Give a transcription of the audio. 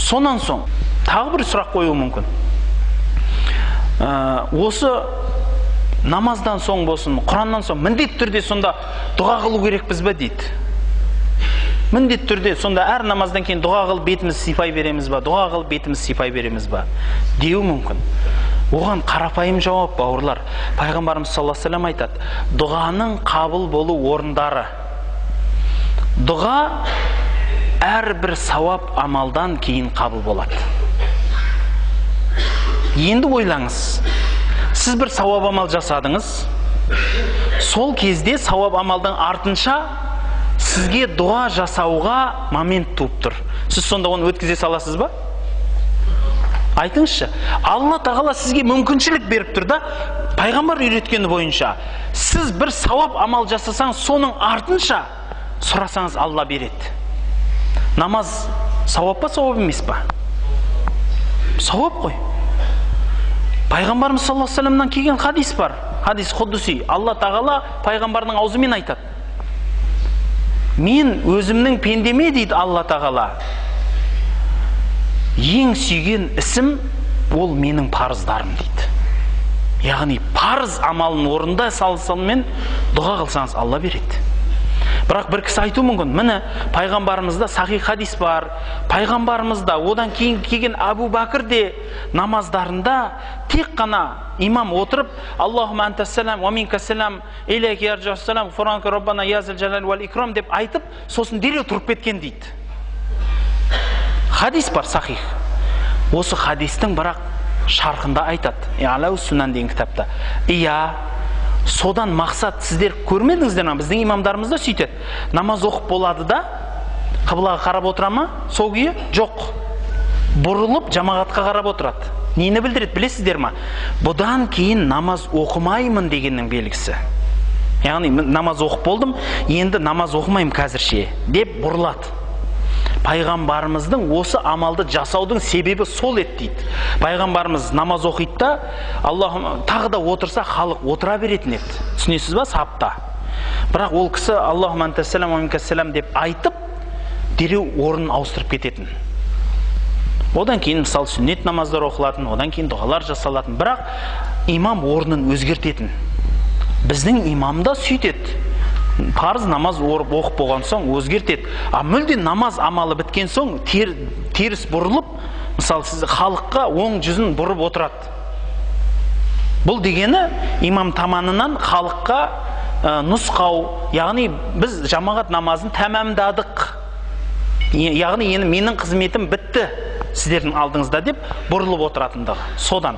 Сонан соң тағы бір сұрақ қоюы мүмкін. Осы намаздан соң болсын, Құраннан соң міндетті түрде сонда дұға қылу керекпіз бе дейді. Міндетті түрде сонда әр намаздан кейін дұға қылып бетімізді сипай береміз ба, дұға қылып бетімізді сипай береміз ба деуі мүмкін. Оған қарапайым жауап, бауырлар. Пайғамбарымыз саллаллаху алейхи вассалам айтады, дұғаның қабыл болу орындары. Дұға әрбір сауап амалдан кейін қабыл болады. Енді ойлаңыз, сіз бір сауап амал жасадыңыз, сол кезде сауап амалдың артынша сізге дұға жасауға момент туып тұр. Сіз сонда оны өткізе саласыз ба? Айтыңызшы, Алла тағала сізге мүмкіншілік беріп тұр да, пайғамбар үйреткені бойынша сіз бір сауап амал жасасаңыз, соның артынша сұрасаңыз Алла береді. Намаз сауап па, сауап емес па? Сауап қой. Пайғамбарымыз саллаллаху алейхи вассаламнан келген хадис бар. Хадис құдси. Алла тағала пайғамбардың аузымен айтады. Мен өзімнің пендеме, дейді Алла тағала, ең сүйген ісім ол менің парыздарым дейді. Яғни парыз амалын орында салысымен дұға қылсаңыз Алла береді. Бірақ бір кісі айтуы мүмкін, міне пайғамбарымызда сахих хадис бар, пайғамбарымызда одан кейін келген Әбу Бәкір де намаздарында тек қана имам отырып Аллахумма антассалам уа минкассалам илейка ярджассалам ғуфранка раббана я зал жалал уал икрам деп айтып, сосын дереу тұрып кеткен дейді. Хадис бар сахих. Осы хадистің бірақ шархында айтады, Иалау Сунан деген кітапта. Иә, содан мақсат, сіздер көрмедіңіздер ме, біздің имамдарымыз да сөйтеді. Намаз оқып болады да, қыблаға қарап отыра ма? Сол күйі? Жоқ. Бұрылып жамағатқа қарап отырады. Нені білдіреді білесіздер ма? Бұдан кейін намаз оқымаймын дегеннің белгісі. Яғни намаз оқып болдым, енді намаз оқымаймын қазірше деп бұрылады. Пайғамбарымыздың осы амалды жасаудың себебі сол еді дейді. Пайғамбарымыз намаз оқиды да, Аллахым тағы да отырса халық отыра беретін еді. Түсінесіз ба, сапта. Бірақ ол кісі Аллахумма антассалам уа минкассалам деп айтып, дереу орнын ауыстырып кететін. Одан кейін мысалы сүннет намаздар оқылатын, одан кейін дұғалар жасалатын. Бірақ имам орнын өзгертетін. Біздің имам да сөйтеді. Парыз намаз оқып болған соң өзгертеді. А мүлде намаз амалы біткен соң теріс бұрылып, мысалы сіз халыққа оң жүзін бұрып отырады. Бұл дегені имам таманынан халыққа нұсқау, яғни біз жамағат намазын тәмамдадық. Яғни енді менің қызметім бітті сіздердің алдыңызда деп бұрылып отыратындығы. Содан